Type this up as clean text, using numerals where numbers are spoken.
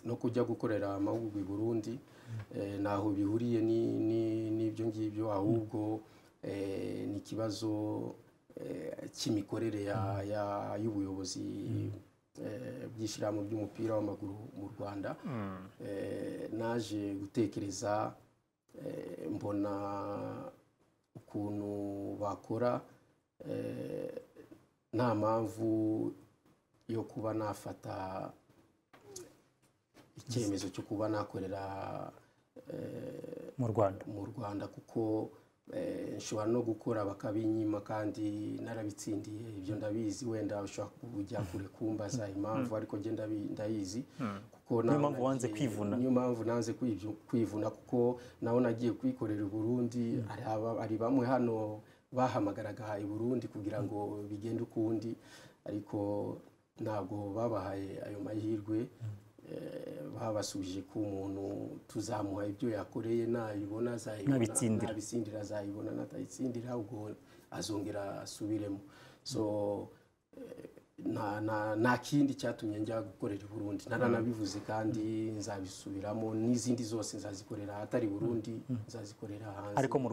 No kujya gukorera amahugurwa i Burundi ntaho bihuriye n'ibyo ngibyo, ahubwo ni ikibazo cy'imikorere y'ubuyobozi bw'ishyirahamwe ry'umupira w'amaguru mu Rwanda. Naje gutekereza, mbona ukuntu bakora, nta mpamvu yo kuba nafata icyemezo cyo kuba nakorera mu Rwanda, mu Rwanda, kuko nshobora no gukora bakabinyima kandi narabitsindiye. Ibyo ndabizi, wenda ushobora kujya kure kumbaza impamvu, ariko njye ndayizi kuko Niyo mpamvu wanze kwivuna. Niyo mpamvu nanze kwivuna, kuko naho nagiye kwikorera i Burundi, hari bamwe hano bahamagaraga i Burundi kugira ngo bigende ukundi, ariko ntabwo babahaye ayo mahirwe. Babasubije ko umuntu tuzamuha ibyo yakoreye, nayibona azayibona, Nabitsindira. Nabitsindira azayibona, natayitsindira ubwo azongera asubiremo. So nta kindi cyatumye njya gukorera i Burundi. Naranabivuze kandi nzabisubiramo, n'izindi zose nzazikorera ahatari Burundi, nzazikorera hanze. Ariko mu